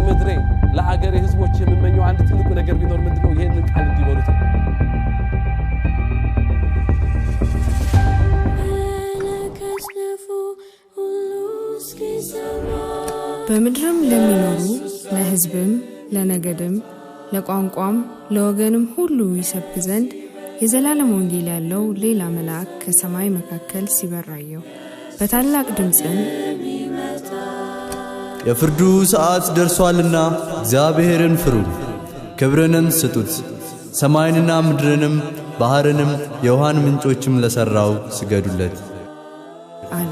ለምድሬ ለአገሬ ህዝቦች የምመኘው አንድ ትልቁ ነገር ቢኖር ምንድነው? ይሄንን ቃል እንዲበሉት ነው። በምድርም ለሚኖሩ ለሕዝብም ለነገድም ለቋንቋም ለወገንም ሁሉ ይሰብክ ዘንድ የዘላለም ወንጌል ያለው ሌላ መልአክ ከሰማይ መካከል ሲበር አየሁ። በታላቅ ድምፅም የፍርዱ ሰዓት ደርሷልና እግዚአብሔርን ፍሩ፣ ክብርንም ስጡት። ሰማይንና ምድርንም ባህርንም የውሃን ምንጮችም ለሠራው ስገዱለት አለ።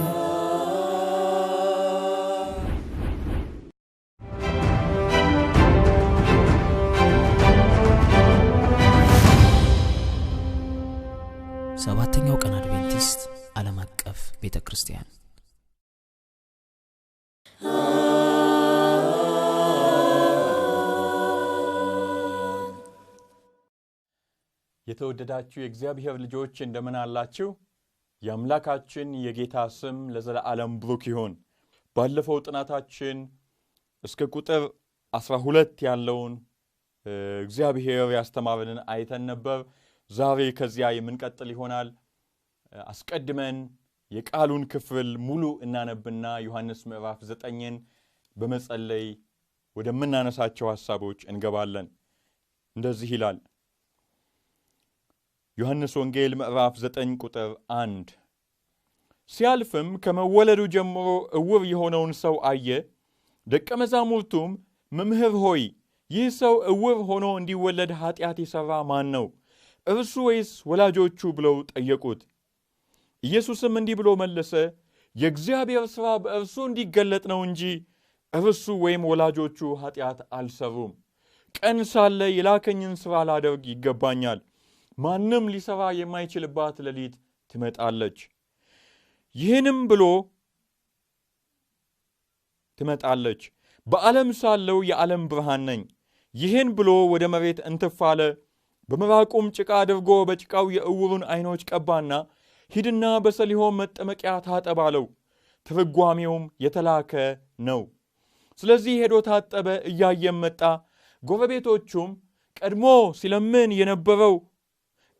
ሰባተኛው ቀን አድቬንቲስት ዓለም አቀፍ ቤተ ክርስቲያን። የተወደዳችሁ የእግዚአብሔር ልጆች እንደምን አላችሁ? የአምላካችን የጌታ ስም ለዘላለም ብሩክ ይሁን። ባለፈው ጥናታችን እስከ ቁጥር 12 ያለውን እግዚአብሔር ያስተማረንን አይተን ነበር። ዛሬ ከዚያ የምንቀጥል ይሆናል። አስቀድመን የቃሉን ክፍል ሙሉ እናነብና ዮሐንስ ምዕራፍ 9ን በመጸለይ ወደምናነሳቸው ሐሳቦች እንገባለን። እንደዚህ ይላል ዮሐንስ ወንጌል ምዕራፍ 9 ቁጥር 1። ሲያልፍም ከመወለዱ ጀምሮ እውር የሆነውን ሰው አየ። ደቀ መዛሙርቱም መምህር ሆይ፣ ይህ ሰው እውር ሆኖ እንዲወለድ ኃጢአት የሠራ ማን ነው? እርሱ ወይስ ወላጆቹ ብለው ጠየቁት። ኢየሱስም እንዲህ ብሎ መለሰ፣ የእግዚአብሔር ሥራ በእርሱ እንዲገለጥ ነው እንጂ እርሱ ወይም ወላጆቹ ኃጢአት አልሠሩም። ቀን ሳለ የላከኝን ሥራ ላደርግ ይገባኛል። ማንም ሊሠራ የማይችልባት ሌሊት ትመጣለች። ይህንም ብሎ ትመጣለች። በዓለም ሳለው የዓለም ብርሃን ነኝ። ይህን ብሎ ወደ መሬት እንትፍ አለ። በምራቁም ጭቃ አድርጎ በጭቃው የዕውሩን ዓይኖች ቀባና ሂድና በሰሊሆም መጠመቂያ ታጠብ አለው። ትርጓሜውም የተላከ ነው። ስለዚህ ሄዶ ታጠበ፣ እያየም መጣ። ጎረቤቶቹም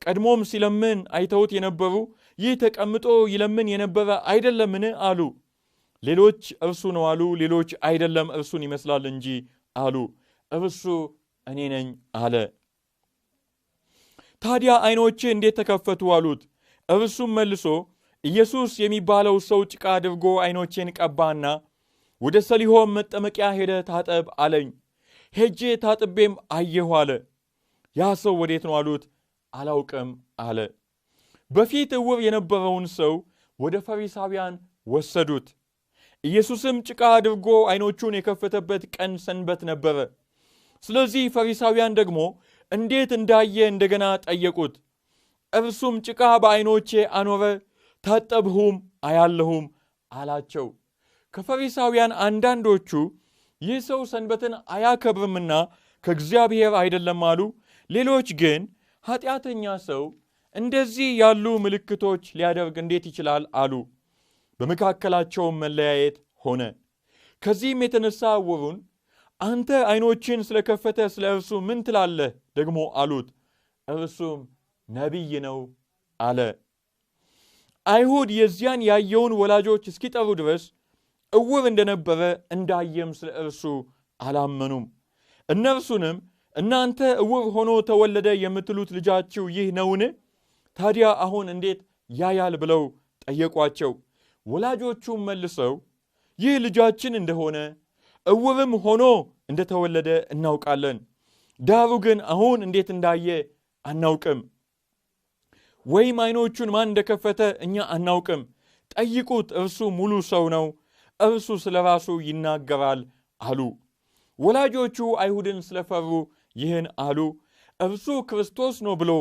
ቀድሞም ሲለምን አይተውት የነበሩ ይህ ተቀምጦ ይለምን የነበረ አይደለምን አሉ። ሌሎች እርሱ ነው አሉ፣ ሌሎች አይደለም እርሱን ይመስላል እንጂ አሉ። እርሱ እኔ ነኝ አለ። ታዲያ ዓይኖችህ እንዴት ተከፈቱ አሉት። እርሱም መልሶ ኢየሱስ የሚባለው ሰው ጭቃ አድርጎ ዓይኖቼን ቀባና ወደ ሰሊሆም መጠመቂያ ሄደ ታጠብ አለኝ። ሄጄ ታጥቤም አየሁ አለ። ያ ሰው ወዴት ነው አሉት። አላውቅም አለ። በፊት ዕውር የነበረውን ሰው ወደ ፈሪሳውያን ወሰዱት። ኢየሱስም ጭቃ አድርጎ ዓይኖቹን የከፈተበት ቀን ሰንበት ነበረ። ስለዚህ ፈሪሳውያን ደግሞ እንዴት እንዳየ እንደገና ጠየቁት። እርሱም ጭቃ በዓይኖቼ አኖረ፣ ታጠብሁም አያለሁም አላቸው። ከፈሪሳውያን አንዳንዶቹ ይህ ሰው ሰንበትን አያከብርምና ከእግዚአብሔር አይደለም አሉ። ሌሎች ግን ኃጢአተኛ ሰው እንደዚህ ያሉ ምልክቶች ሊያደርግ እንዴት ይችላል አሉ። በመካከላቸውም መለያየት ሆነ። ከዚህም የተነሳ ዕውሩን አንተ ዓይኖችን ስለከፈተ ስለ እርሱ ምን ትላለህ ደግሞ አሉት። እርሱም ነቢይ ነው አለ። አይሁድ የዚያን ያየውን ወላጆች እስኪጠሩ ድረስ ዕውር እንደነበረ እንዳየም ስለ እርሱ አላመኑም። እነርሱንም እናንተ ዕውር ሆኖ ተወለደ የምትሉት ልጃችሁ ይህ ነውን? ታዲያ አሁን እንዴት ያያል ብለው ጠየቋቸው። ወላጆቹም መልሰው ይህ ልጃችን እንደሆነ ዕውርም ሆኖ እንደተወለደ እናውቃለን። ዳሩ ግን አሁን እንዴት እንዳየ አናውቅም፣ ወይም ዓይኖቹን ማን እንደከፈተ እኛ አናውቅም። ጠይቁት፣ እርሱ ሙሉ ሰው ነው፣ እርሱ ስለ ራሱ ይናገራል አሉ። ወላጆቹ አይሁድን ስለፈሩ ይህን አሉ። እርሱ ክርስቶስ ነው ብሎ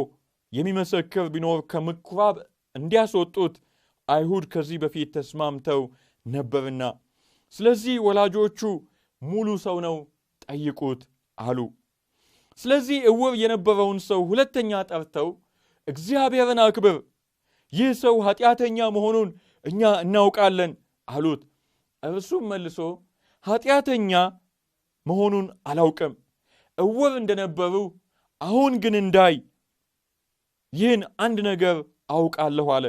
የሚመሰክር ቢኖር ከምኵራብ እንዲያስወጡት አይሁድ ከዚህ በፊት ተስማምተው ነበርና፣ ስለዚህ ወላጆቹ ሙሉ ሰው ነው፣ ጠይቁት አሉ። ስለዚህ ዕውር የነበረውን ሰው ሁለተኛ ጠርተው እግዚአብሔርን አክብር፣ ይህ ሰው ኃጢአተኛ መሆኑን እኛ እናውቃለን አሉት። እርሱም መልሶ ኃጢአተኛ መሆኑን አላውቅም። እውር እንደነበሩ አሁን ግን እንዳይ ይህን አንድ ነገር አውቃለሁ አለ።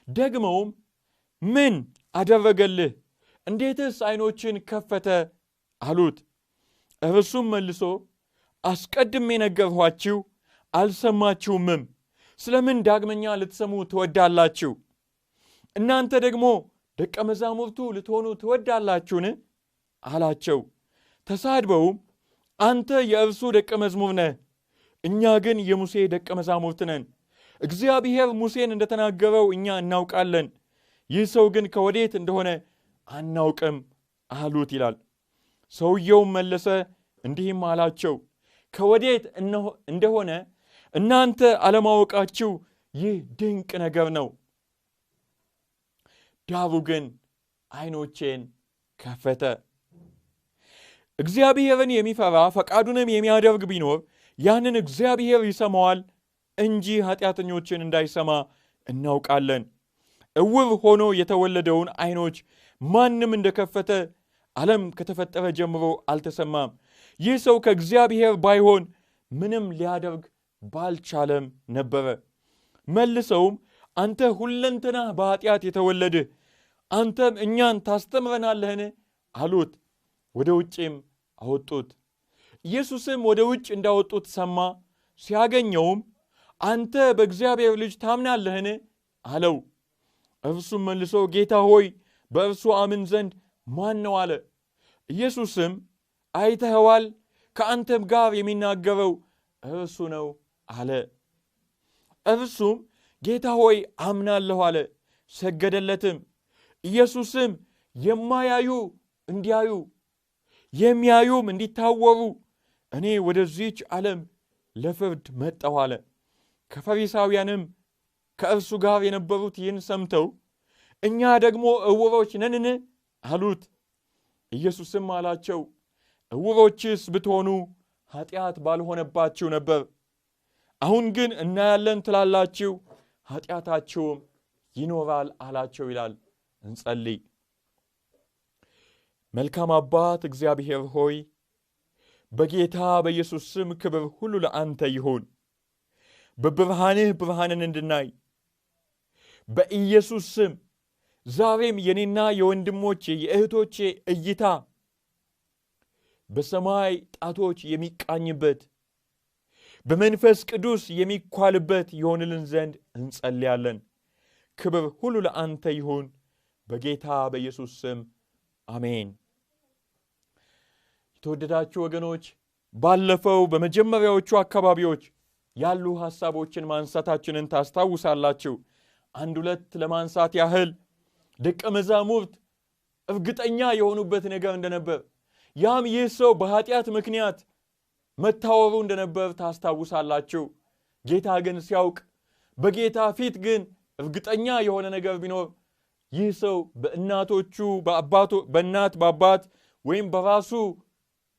ደግመውም ምን አደረገልህ? እንዴትስ ዓይኖችን ከፈተ? አሉት። እርሱም መልሶ አስቀድሜ ነገርኋችሁ፣ አልሰማችሁምም። ስለምን ዳግመኛ ልትሰሙ ትወዳላችሁ? እናንተ ደግሞ ደቀ መዛሙርቱ ልትሆኑ ትወዳላችሁን? አላቸው። ተሳድበውም አንተ የእርሱ ደቀ መዝሙር ነህ፣ እኛ ግን የሙሴ ደቀ መዛሙርት ነን። እግዚአብሔር ሙሴን እንደተናገረው እኛ እናውቃለን፣ ይህ ሰው ግን ከወዴት እንደሆነ አናውቅም አሉት ይላል። ሰውየውም መለሰ እንዲህም አላቸው፣ ከወዴት እንደሆነ እናንተ አለማወቃችሁ ይህ ድንቅ ነገር ነው። ዳሩ ግን ዓይኖቼን ከፈተ። እግዚአብሔርን የሚፈራ ፈቃዱንም የሚያደርግ ቢኖር ያንን እግዚአብሔር ይሰማዋል እንጂ ኃጢአተኞችን እንዳይሰማ እናውቃለን። እውር ሆኖ የተወለደውን ዓይኖች ማንም እንደከፈተ ዓለም ከተፈጠረ ጀምሮ አልተሰማም። ይህ ሰው ከእግዚአብሔር ባይሆን ምንም ሊያደርግ ባልቻለም ነበረ። መልሰውም አንተ ሁለንተናህ በኃጢአት የተወለድህ አንተም እኛን ታስተምረናለህን? አሉት። ወደ ውጭም አወጡት። ኢየሱስም ወደ ውጭ እንዳወጡት ሰማ። ሲያገኘውም አንተ በእግዚአብሔር ልጅ ታምናለህን? አለው። እርሱም መልሶ ጌታ ሆይ በእርሱ አምን ዘንድ ማን ነው? አለ። ኢየሱስም አይተኸዋል፣ ከአንተም ጋር የሚናገረው እርሱ ነው አለ። እርሱም ጌታ ሆይ አምናለሁ አለ፣ ሰገደለትም። ኢየሱስም የማያዩ እንዲያዩ የሚያዩም እንዲታወሩ እኔ ወደዚህች ዓለም ለፍርድ መጣሁ አለ። ከፈሪሳውያንም ከእርሱ ጋር የነበሩት ይህን ሰምተው እኛ ደግሞ ዕውሮች ነንን? አሉት። ኢየሱስም አላቸው፣ ዕውሮችስ ብትሆኑ ኃጢአት ባልሆነባችሁ ነበር። አሁን ግን እናያለን ትላላችሁ፣ ኃጢአታችሁም ይኖራል አላቸው ይላል። እንጸልይ። መልካም አባት እግዚአብሔር ሆይ በጌታ በኢየሱስ ስም ክብር ሁሉ ለአንተ ይሁን። በብርሃንህ ብርሃንን እንድናይ በኢየሱስ ስም ዛሬም የኔና የወንድሞቼ የእህቶቼ እይታ በሰማይ ጣቶች የሚቃኝበት በመንፈስ ቅዱስ የሚኳልበት ይሆንልን ዘንድ እንጸልያለን። ክብር ሁሉ ለአንተ ይሁን በጌታ በኢየሱስ ስም አሜን። የተወደዳችሁ ወገኖች፣ ባለፈው በመጀመሪያዎቹ አካባቢዎች ያሉ ሐሳቦችን ማንሳታችንን ታስታውሳላችሁ። አንድ ሁለት ለማንሳት ያህል ደቀ መዛሙርት እርግጠኛ የሆኑበት ነገር እንደነበር፣ ያም ይህ ሰው በኃጢአት ምክንያት መታወሩ እንደነበር ታስታውሳላችሁ። ጌታ ግን ሲያውቅ፣ በጌታ ፊት ግን እርግጠኛ የሆነ ነገር ቢኖር ይህ ሰው በእናቶቹ በእናት በአባት ወይም በራሱ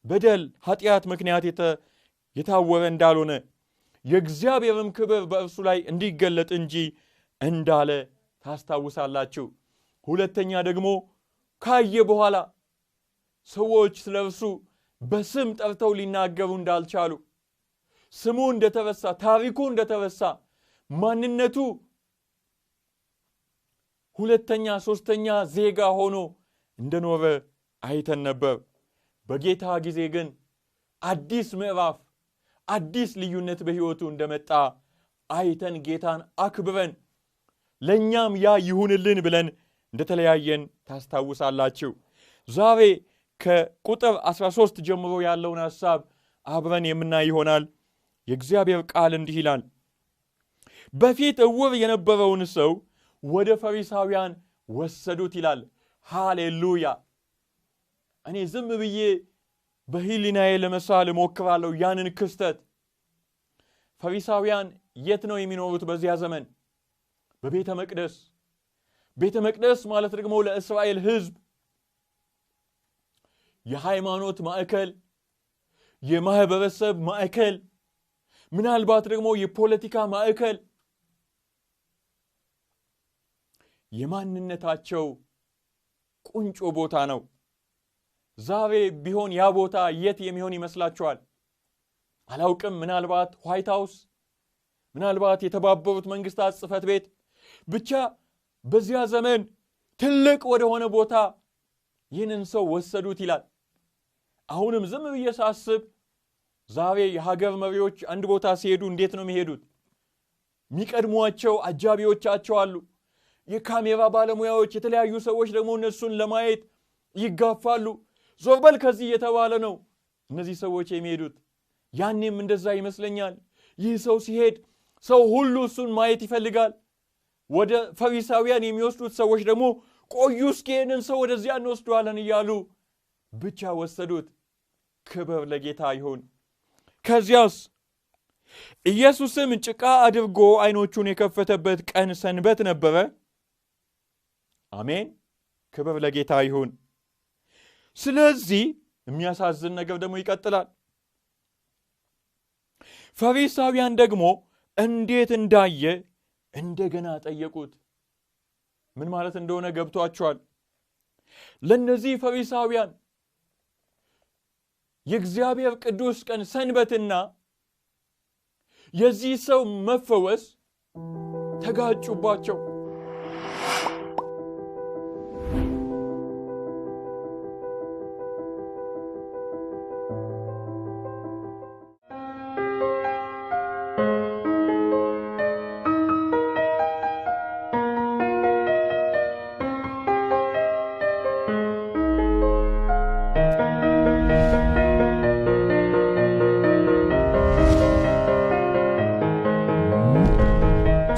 በደል ኃጢአት ምክንያት የታወረ እንዳልሆነ የእግዚአብሔርም ክብር በእርሱ ላይ እንዲገለጥ እንጂ እንዳለ ታስታውሳላችሁ። ሁለተኛ ደግሞ ካየ በኋላ ሰዎች ስለ እርሱ በስም ጠርተው ሊናገሩ እንዳልቻሉ፣ ስሙ እንደተረሳ፣ ታሪኩ እንደተረሳ፣ ማንነቱ ሁለተኛ ሶስተኛ ዜጋ ሆኖ እንደኖረ አይተን ነበር። በጌታ ጊዜ ግን አዲስ ምዕራፍ፣ አዲስ ልዩነት በሕይወቱ እንደመጣ አይተን ጌታን አክብረን ለእኛም ያ ይሁንልን ብለን እንደተለያየን ታስታውሳላችሁ። ዛሬ ከቁጥር 13 ጀምሮ ያለውን ሐሳብ አብረን የምናይ ይሆናል። የእግዚአብሔር ቃል እንዲህ ይላል። በፊት ዕውር የነበረውን ሰው ወደ ፈሪሳውያን ወሰዱት ይላል። ሃሌሉያ! እኔ ዝም ብዬ በህሊናዬ ለመሳል እሞክራለሁ ያንን ክስተት። ፈሪሳውያን የት ነው የሚኖሩት በዚያ ዘመን? በቤተ መቅደስ። ቤተ መቅደስ ማለት ደግሞ ለእስራኤል ሕዝብ የሃይማኖት ማዕከል፣ የማህበረሰብ ማዕከል፣ ምናልባት ደግሞ የፖለቲካ ማዕከል፣ የማንነታቸው ቁንጮ ቦታ ነው። ዛሬ ቢሆን ያ ቦታ የት የሚሆን ይመስላችኋል? አላውቅም። ምናልባት ዋይት ሃውስ፣ ምናልባት የተባበሩት መንግስታት ጽሕፈት ቤት፣ ብቻ በዚያ ዘመን ትልቅ ወደሆነ ቦታ ይህንን ሰው ወሰዱት ይላል። አሁንም ዝም ብዬ ሳስብ ዛሬ የሀገር መሪዎች አንድ ቦታ ሲሄዱ እንዴት ነው የሚሄዱት? የሚቀድሟቸው አጃቢዎቻቸው አሉ። የካሜራ ባለሙያዎች፣ የተለያዩ ሰዎች ደግሞ እነሱን ለማየት ይጋፋሉ። ዞር በል ከዚህ እየተባለ ነው እነዚህ ሰዎች የሚሄዱት። ያኔም እንደዛ ይመስለኛል። ይህ ሰው ሲሄድ ሰው ሁሉ እሱን ማየት ይፈልጋል። ወደ ፈሪሳውያን የሚወስዱት ሰዎች ደግሞ ቆዩ እስኪ ይህንን ሰው ወደዚያ እንወስደዋለን እያሉ ብቻ ወሰዱት። ክብር ለጌታ ይሁን። ከዚያስ ኢየሱስም ጭቃ አድርጎ አይኖቹን የከፈተበት ቀን ሰንበት ነበረ። አሜን። ክብር ለጌታ ይሁን። ስለዚህ የሚያሳዝን ነገር ደግሞ ይቀጥላል። ፈሪሳውያን ደግሞ እንዴት እንዳየ እንደገና ጠየቁት። ምን ማለት እንደሆነ ገብቷቸዋል። ለነዚህ ፈሪሳውያን የእግዚአብሔር ቅዱስ ቀን ሰንበትና የዚህ ሰው መፈወስ ተጋጩባቸው።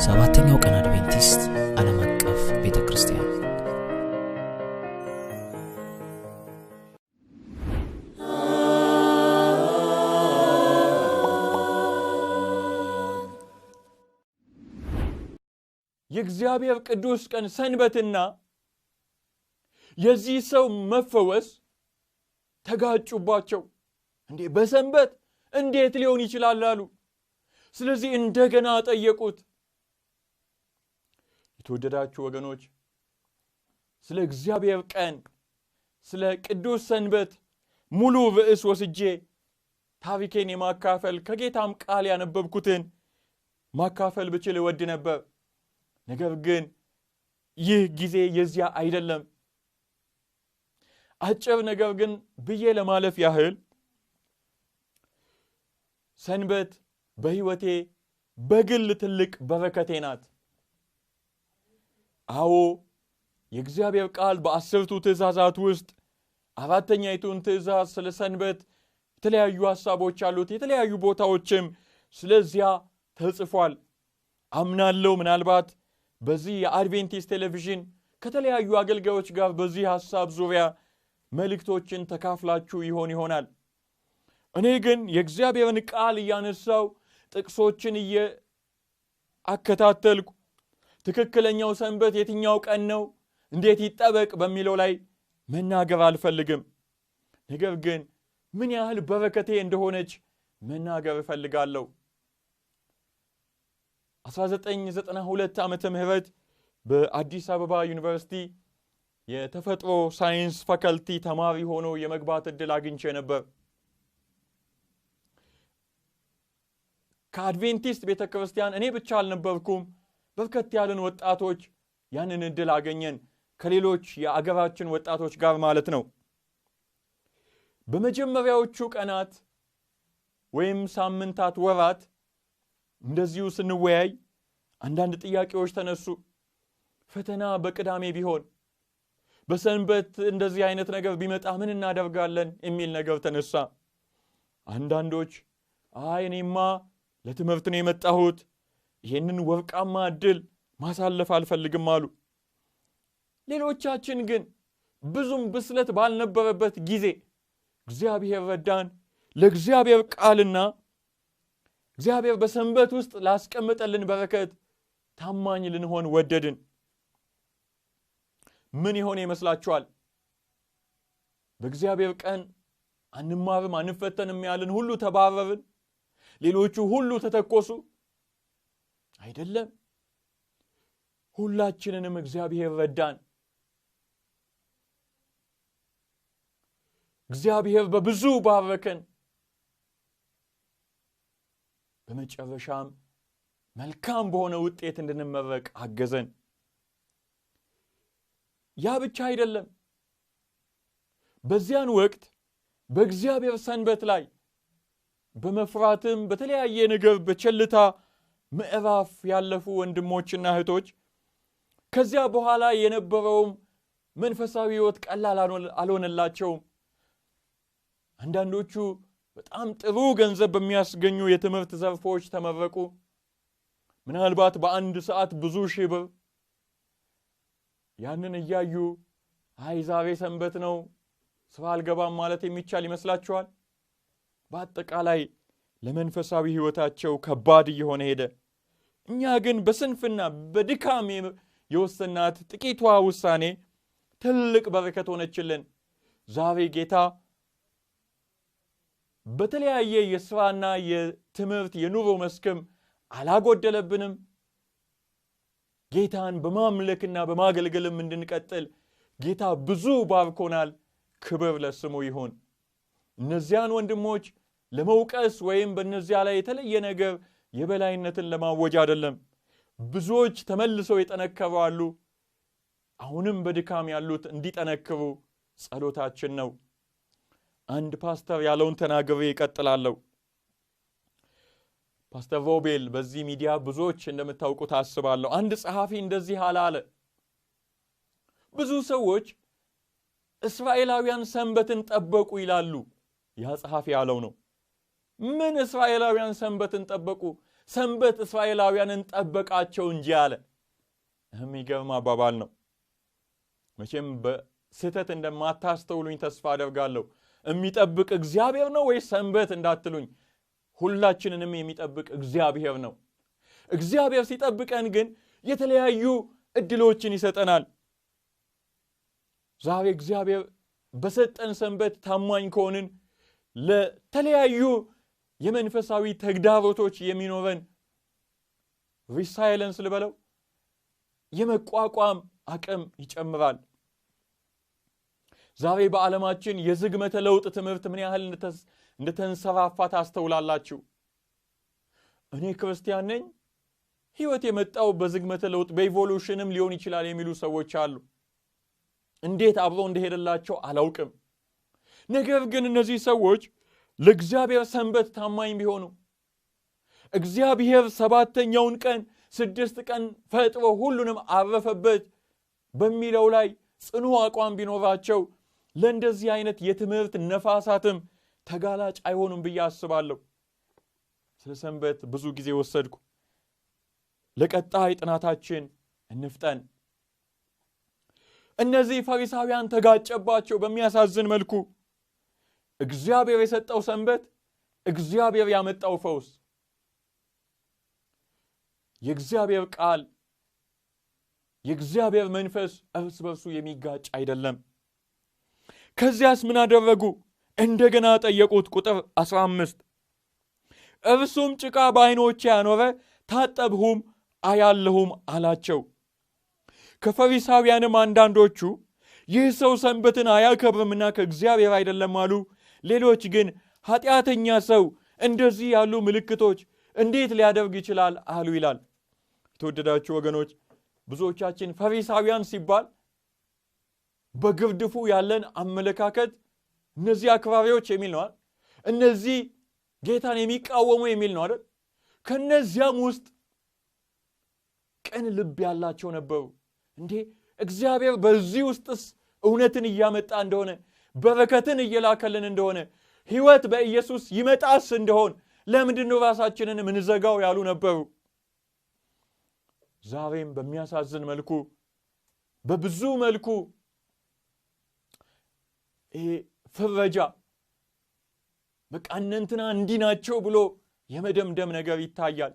ሰባተኛው ቀን አድቬንቲስት ዓለም አቀፍ ቤተክርስቲያን። የእግዚአብሔር ቅዱስ ቀን ሰንበትና የዚህ ሰው መፈወስ ተጋጩባቸው። እንዴ በሰንበት እንዴት ሊሆን ይችላል አሉ። ስለዚህ እንደገና ጠየቁት። የተወደዳችሁ ወገኖች፣ ስለ እግዚአብሔር ቀን፣ ስለ ቅዱስ ሰንበት ሙሉ ርዕስ ወስጄ ታሪኬን የማካፈል ከጌታም ቃል ያነበብኩትን ማካፈል ብችል እወድ ነበር። ነገር ግን ይህ ጊዜ የዚያ አይደለም። አጭር ነገር ግን ብዬ ለማለፍ ያህል ሰንበት በሕይወቴ በግል ትልቅ በረከቴ ናት። አዎ የእግዚአብሔር ቃል በአስርቱ ትእዛዛት ውስጥ አራተኛይቱን ትእዛዝ ስለ ሰንበት የተለያዩ ሐሳቦች አሉት። የተለያዩ ቦታዎችም ስለዚያ ተጽፏል። አምናለሁ ምናልባት በዚህ የአድቬንቲስት ቴሌቪዥን ከተለያዩ አገልጋዮች ጋር በዚህ ሐሳብ ዙሪያ መልእክቶችን ተካፍላችሁ ይሆን ይሆናል። እኔ ግን የእግዚአብሔርን ቃል እያነሳው ጥቅሶችን እያከታተልኩ ትክክለኛው ሰንበት የትኛው ቀን ነው፣ እንዴት ይጠበቅ በሚለው ላይ መናገር አልፈልግም። ነገር ግን ምን ያህል በረከቴ እንደሆነች መናገር እፈልጋለሁ። 1992 ዓመተ ምህረት በአዲስ አበባ ዩኒቨርሲቲ የተፈጥሮ ሳይንስ ፋከልቲ ተማሪ ሆኖ የመግባት እድል አግኝቼ ነበር። ከአድቬንቲስት ቤተክርስቲያን እኔ ብቻ አልነበርኩም። በርከት ያለን ወጣቶች ያንን እድል አገኘን፣ ከሌሎች የአገራችን ወጣቶች ጋር ማለት ነው። በመጀመሪያዎቹ ቀናት ወይም ሳምንታት፣ ወራት እንደዚሁ ስንወያይ አንዳንድ ጥያቄዎች ተነሱ። ፈተና በቅዳሜ ቢሆን፣ በሰንበት እንደዚህ አይነት ነገር ቢመጣ ምን እናደርጋለን የሚል ነገር ተነሳ። አንዳንዶች አይ እኔማ ለትምህርት ነው የመጣሁት፣ ይህንን ወርቃማ እድል ማሳለፍ አልፈልግም አሉ። ሌሎቻችን ግን ብዙም ብስለት ባልነበረበት ጊዜ እግዚአብሔር ረዳን። ለእግዚአብሔር ቃልና እግዚአብሔር በሰንበት ውስጥ ላስቀመጠልን በረከት ታማኝ ልንሆን ወደድን። ምን ይሆን ይመስላችኋል? በእግዚአብሔር ቀን አንማርም አንፈተንም ያልን ሁሉ ተባረርን፣ ሌሎቹ ሁሉ ተተኮሱ? አይደለም። ሁላችንንም እግዚአብሔር ረዳን። እግዚአብሔር በብዙ ባረከን። በመጨረሻም መልካም በሆነ ውጤት እንድንመረቅ አገዘን። ያ ብቻ አይደለም። በዚያን ወቅት በእግዚአብሔር ሰንበት ላይ በመፍራትም በተለያየ ነገር በቸልታ ምዕራፍ ያለፉ ወንድሞችና እህቶች ከዚያ በኋላ የነበረውም መንፈሳዊ ሕይወት ቀላል አልሆነላቸውም። አንዳንዶቹ በጣም ጥሩ ገንዘብ በሚያስገኙ የትምህርት ዘርፎች ተመረቁ። ምናልባት በአንድ ሰዓት ብዙ ሺህ ብር። ያንን እያዩ አይ ዛሬ ሰንበት ነው ስራ አልገባም ማለት የሚቻል ይመስላችኋል? በአጠቃላይ ለመንፈሳዊ ሕይወታቸው ከባድ እየሆነ ሄደ። እኛ ግን በስንፍና በድካም የወሰናት ጥቂቷ ውሳኔ ትልቅ በረከት ሆነችልን። ዛሬ ጌታ በተለያየ የስራና የትምህርት የኑሮ መስክም አላጎደለብንም። ጌታን በማምለክና በማገልገልም እንድንቀጥል ጌታ ብዙ ባርኮናል። ክብር ለስሙ ይሁን። እነዚያን ወንድሞች ለመውቀስ ወይም በእነዚያ ላይ የተለየ ነገር የበላይነትን ለማወጅ አይደለም። ብዙዎች ተመልሰው የጠነከሩ አሉ። አሁንም በድካም ያሉት እንዲጠነክሩ ጸሎታችን ነው። አንድ ፓስተር ያለውን ተናግሬ እቀጥላለሁ። ፓስተር ሮቤል በዚህ ሚዲያ ብዙዎች እንደምታውቁት አስባለሁ። አንድ ጸሐፊ እንደዚህ አለ። ብዙ ሰዎች እስራኤላውያን ሰንበትን ጠበቁ ይላሉ። ያ ጸሐፊ ያለው ነው። ምን እስራኤላውያን ሰንበትን ጠበቁ? ሰንበት እስራኤላውያንን ጠበቃቸው እንጂ አለ። የሚገርም አባባል ነው። መቼም በስህተት እንደማታስተውሉኝ ተስፋ አደርጋለሁ። የሚጠብቅ እግዚአብሔር ነው ወይስ ሰንበት እንዳትሉኝ፣ ሁላችንንም የሚጠብቅ እግዚአብሔር ነው። እግዚአብሔር ሲጠብቀን ግን የተለያዩ እድሎችን ይሰጠናል። ዛሬ እግዚአብሔር በሰጠን ሰንበት ታማኝ ከሆንን ለተለያዩ የመንፈሳዊ ተግዳሮቶች የሚኖረን resilience ልበለው የመቋቋም አቅም ይጨምራል። ዛሬ በዓለማችን የዝግመተ ለውጥ ትምህርት ምን ያህል እንደተንሰራፋ ታስተውላላችሁ። እኔ ክርስቲያን ነኝ፣ ሕይወት የመጣው በዝግመተ ለውጥ በ evolution ም ሊሆን ይችላል የሚሉ ሰዎች አሉ። እንዴት አብሮ እንደሄደላቸው አላውቅም። ነገር ግን እነዚህ ሰዎች ለእግዚአብሔር ሰንበት ታማኝ ቢሆኑ፣ እግዚአብሔር ሰባተኛውን ቀን 6 ቀን ፈጥሮ ሁሉንም አረፈበት በሚለው ላይ ጽኑ አቋም ቢኖራቸው ለእንደዚህ አይነት የትምህርት ነፋሳትም ተጋላጭ አይሆኑም ብዬ አስባለሁ። ስለ ሰንበት ብዙ ጊዜ ወሰድኩ። ለቀጣይ ጥናታችን እንፍጠን። እነዚህ ፈሪሳውያን ተጋጨባቸው በሚያሳዝን መልኩ። እግዚአብሔር የሰጠው ሰንበት፣ እግዚአብሔር ያመጣው ፈውስ፣ የእግዚአብሔር ቃል፣ የእግዚአብሔር መንፈስ እርስ በርሱ የሚጋጭ አይደለም። ከዚያስ ምን አደረጉ? እንደገና ጠየቁት። ቁጥር 15 እርሱም ጭቃ በዓይኖቼ አኖረ፣ ታጠብሁም አያለሁም አላቸው። ከፈሪሳውያንም አንዳንዶቹ ይህ ሰው ሰንበትን አያከብርምና ከእግዚአብሔር አይደለም አሉ። ሌሎች ግን ኃጢአተኛ ሰው እንደዚህ ያሉ ምልክቶች እንዴት ሊያደርግ ይችላል አሉ ይላል። የተወደዳችሁ ወገኖች፣ ብዙዎቻችን ፈሪሳውያን ሲባል በግርድፉ ያለን አመለካከት እነዚህ አክራሪዎች የሚል ነው አይደል? እነዚህ ጌታን የሚቃወሙ የሚል ነው አይደል? ከነዚያም ውስጥ ቅን ልብ ያላቸው ነበሩ። እንዴ እግዚአብሔር በዚህ ውስጥስ እውነትን እያመጣ እንደሆነ፣ በረከትን እየላከልን እንደሆነ፣ ሕይወት በኢየሱስ ይመጣስ እንደሆን ለምንድን ነው ራሳችንን ምንዘጋው ያሉ ነበሩ። ዛሬም በሚያሳዝን መልኩ በብዙ መልኩ ይሄ ፍረጃ በቃ እነንትና እንዲህ ናቸው ብሎ የመደምደም ነገር ይታያል።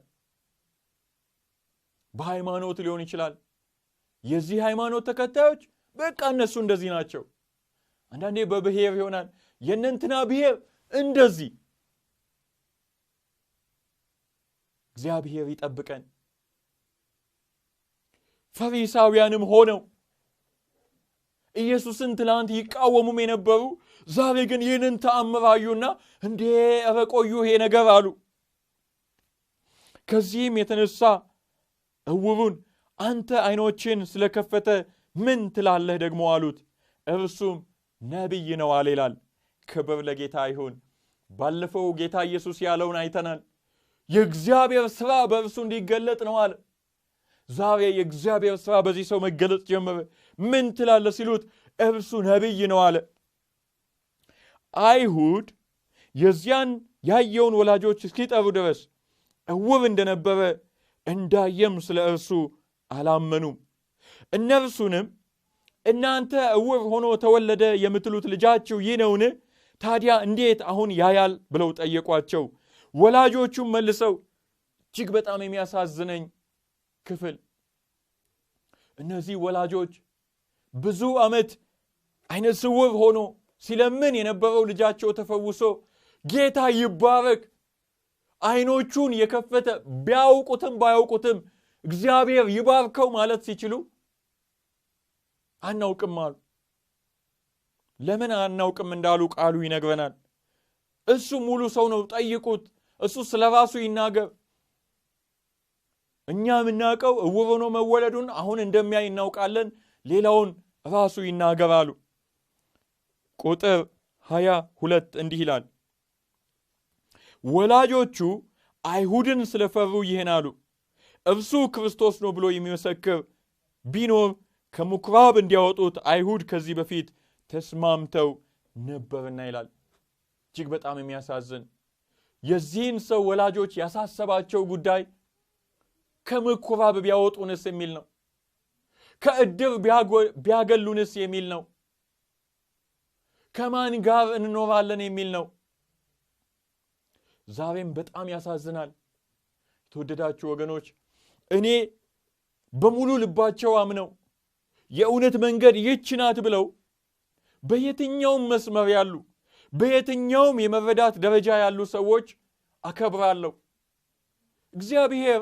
በሃይማኖት ሊሆን ይችላል። የዚህ ሃይማኖት ተከታዮች በቃ እነሱ እንደዚህ ናቸው። አንዳንዴ በብሔር ይሆናል። የእነንትና ብሔር እንደዚህ። እግዚአብሔር ይጠብቀን። ፈሪሳውያንም ሆነው ኢየሱስን ትላንት ይቃወሙም የነበሩ ዛሬ ግን ይህንን ተአምር አዩና እንዴ ኧረ ቆዩ ይሄ ነገር አሉ። ከዚህም የተነሳ ዕውሩን አንተ አይኖችን ስለከፈተ ምን ትላለህ ደግሞ አሉት። እርሱም ነቢይ ነው አለ ይላል። ክብር ለጌታ ይሁን። ባለፈው ጌታ ኢየሱስ ያለውን አይተናል። የእግዚአብሔር ሥራ በእርሱ እንዲገለጥ ነው አለ። ዛሬ የእግዚአብሔር ሥራ በዚህ ሰው መገለጥ ጀመረ። ምን ትላለህ ሲሉት እርሱ ነቢይ ነው አለ። አይሁድ የዚያን ያየውን ወላጆች እስኪጠሩ ድረስ ዕውር እንደነበረ እንዳየም ስለ እርሱ አላመኑም። እነርሱንም እናንተ ዕውር ሆኖ ተወለደ የምትሉት ልጃችሁ ይህ ነውን? ታዲያ እንዴት አሁን ያያል ብለው ጠየቋቸው። ወላጆቹም መልሰው እጅግ በጣም የሚያሳዝነኝ ክፍል፣ እነዚህ ወላጆች ብዙ ዓመት አይነ ስውር ሆኖ ሲለምን የነበረው ልጃቸው ተፈውሶ ጌታ ይባረክ አይኖቹን የከፈተ ቢያውቁትም ባያውቁትም እግዚአብሔር ይባርከው ማለት ሲችሉ አናውቅም አሉ። ለምን አናውቅም እንዳሉ ቃሉ ይነግረናል። እሱ ሙሉ ሰው ነው፣ ጠይቁት፣ እሱ ስለራሱ ይናገር። እኛ የምናውቀው ዕውር ሆኖ መወለዱን አሁን እንደሚያይ እናውቃለን፣ ሌላውን ራሱ ይናገራሉ። ቁጥር 22 እንዲህ ይላል፣ ወላጆቹ አይሁድን ስለፈሩ ይህን አሉ፣ እርሱ ክርስቶስ ነው ብሎ የሚመሰክር ቢኖር ከምኵራብ እንዲያወጡት አይሁድ ከዚህ በፊት ተስማምተው ነበርና ይላል። እጅግ በጣም የሚያሳዝን የዚህን ሰው ወላጆች ያሳሰባቸው ጉዳይ ከምኵራብ ቢያወጡንስ የሚል ነው። ከእድር ቢያገሉንስ የሚል ነው። ከማን ጋር እንኖራለን የሚል ነው። ዛሬም በጣም ያሳዝናል። የተወደዳችሁ ወገኖች፣ እኔ በሙሉ ልባቸው አምነው የእውነት መንገድ ይህች ናት ብለው በየትኛውም መስመር ያሉ በየትኛውም የመረዳት ደረጃ ያሉ ሰዎች አከብራለሁ። እግዚአብሔር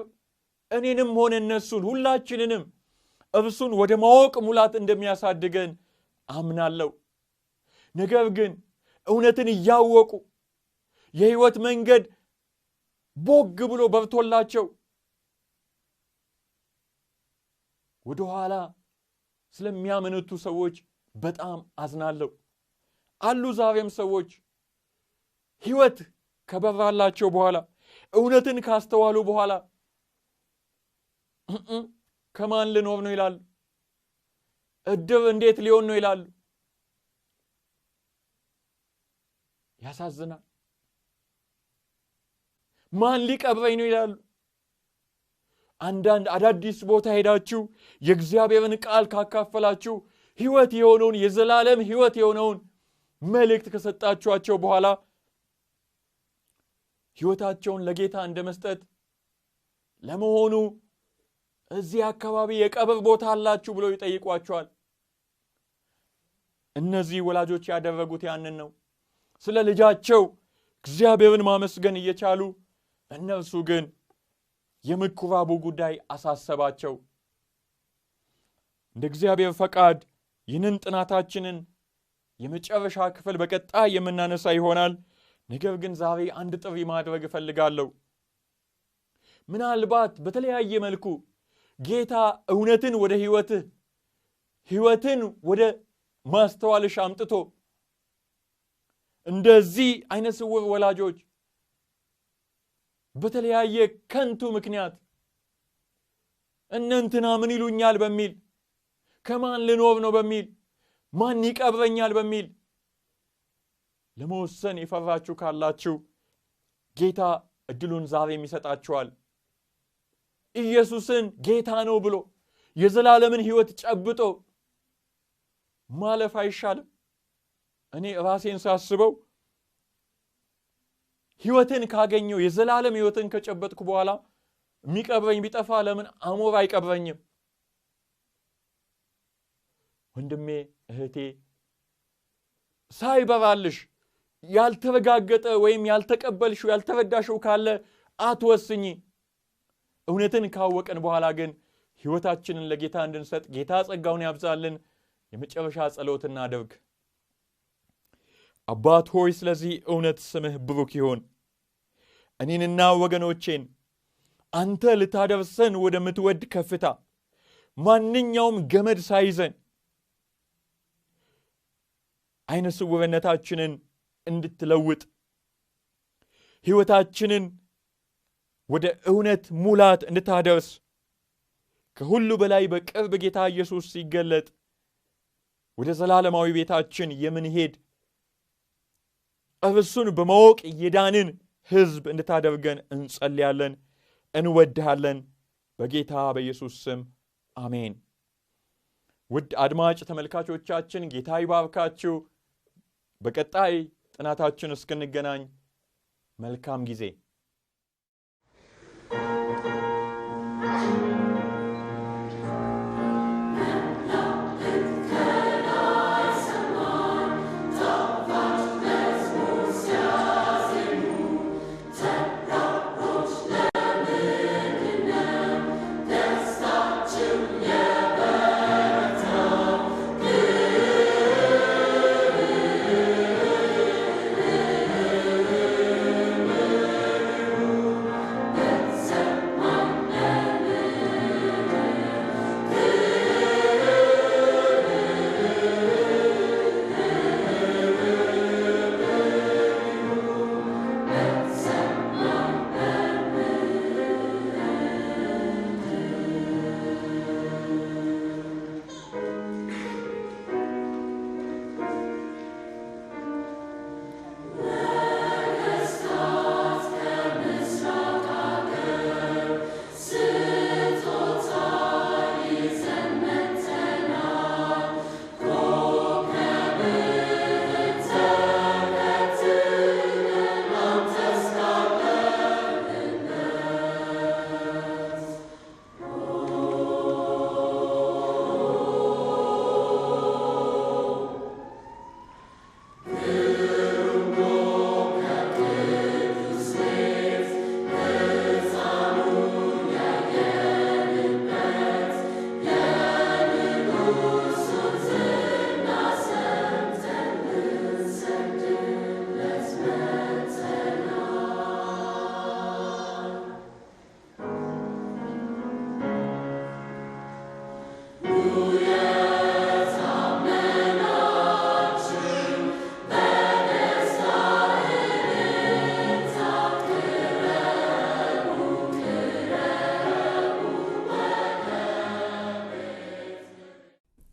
እኔንም ሆነ እነሱን ሁላችንንም እርሱን ወደ ማወቅ ሙላት እንደሚያሳድገን አምናለሁ። ነገር ግን እውነትን እያወቁ የህይወት መንገድ ቦግ ብሎ በርቶላቸው ወደ ኋላ ስለሚያመነቱ ሰዎች በጣም አዝናለሁ። አሉ ዛሬም ሰዎች ህይወት ከበራላቸው በኋላ እውነትን ካስተዋሉ በኋላ ከማን ልኖር ነው ይላሉ። እድር እንዴት ሊሆን ነው ይላሉ። ያሳዝናል። ማን ሊቀብረኝ ነው ይላሉ። አንዳንድ አዳዲስ ቦታ ሄዳችሁ የእግዚአብሔርን ቃል ካካፈላችሁ ህይወት የሆነውን የዘላለም ህይወት የሆነውን መልእክት ከሰጣችኋቸው በኋላ ህይወታቸውን ለጌታ እንደመስጠት ለመሆኑ እዚህ አካባቢ የቀብር ቦታ አላችሁ ብለው ይጠይቋቸዋል። እነዚህ ወላጆች ያደረጉት ያንን ነው። ስለ ልጃቸው እግዚአብሔርን ማመስገን እየቻሉ እነርሱ ግን የምኩራቡ ጉዳይ አሳሰባቸው። እንደ እግዚአብሔር ፈቃድ ይህንን ጥናታችንን የመጨረሻ ክፍል በቀጣይ የምናነሳ ይሆናል። ነገር ግን ዛሬ አንድ ጥሪ ማድረግ እፈልጋለሁ። ምናልባት በተለያየ መልኩ ጌታ እውነትን ወደ ህይወትህ ህይወትን ወደ ማስተዋልሽ አምጥቶ እንደዚህ አይነ ስውር ወላጆች በተለያየ ከንቱ ምክንያት እነንትና ምን ይሉኛል በሚል ከማን ልኖር ነው በሚል ማን ይቀብረኛል በሚል ለመወሰን የፈራችሁ ካላችሁ ጌታ እድሉን ዛሬ ይሰጣችኋል። ኢየሱስን ጌታ ነው ብሎ የዘላለምን ህይወት ጨብጦ ማለፍ አይሻልም? እኔ ራሴን ሳስበው ህይወትን ካገኘው የዘላለም ህይወትን ከጨበጥኩ በኋላ የሚቀብረኝ ቢጠፋ ለምን አሞራ አይቀብረኝም? ወንድሜ እህቴ፣ ሳይበራልሽ ያልተረጋገጠ ወይም ያልተቀበልሽው ያልተረዳሽው ካለ አትወስኚ። እውነትን ካወቅን በኋላ ግን ህይወታችንን ለጌታ እንድንሰጥ ጌታ ጸጋውን ያብዛልን። የመጨረሻ ጸሎት እናድርግ። አባት ሆይ ስለዚህ እውነት ስምህ ብሩክ ይሁን። እኔንና ወገኖቼን አንተ ልታደርሰን ወደምትወድ ከፍታ ማንኛውም ገመድ ሳይዘን አይነ ስውርነታችንን እንድትለውጥ ሕይወታችንን ወደ እውነት ሙላት እንድታደርስ ከሁሉ በላይ በቅርብ ጌታ ኢየሱስ ሲገለጥ ወደ ዘላለማዊ ቤታችን የምንሄድ እርሱን በማወቅ የዳንን ሕዝብ እንድታደርገን እንጸልያለን፣ እንወድሃለን። በጌታ በኢየሱስ ስም አሜን። ውድ አድማጭ ተመልካቾቻችን ጌታ ይባርካችሁ። በቀጣይ ጥናታችን እስክንገናኝ መልካም ጊዜ።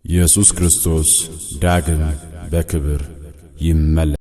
ኢየሱስ ክርስቶስ ዳግም በክብር ይመለሳል።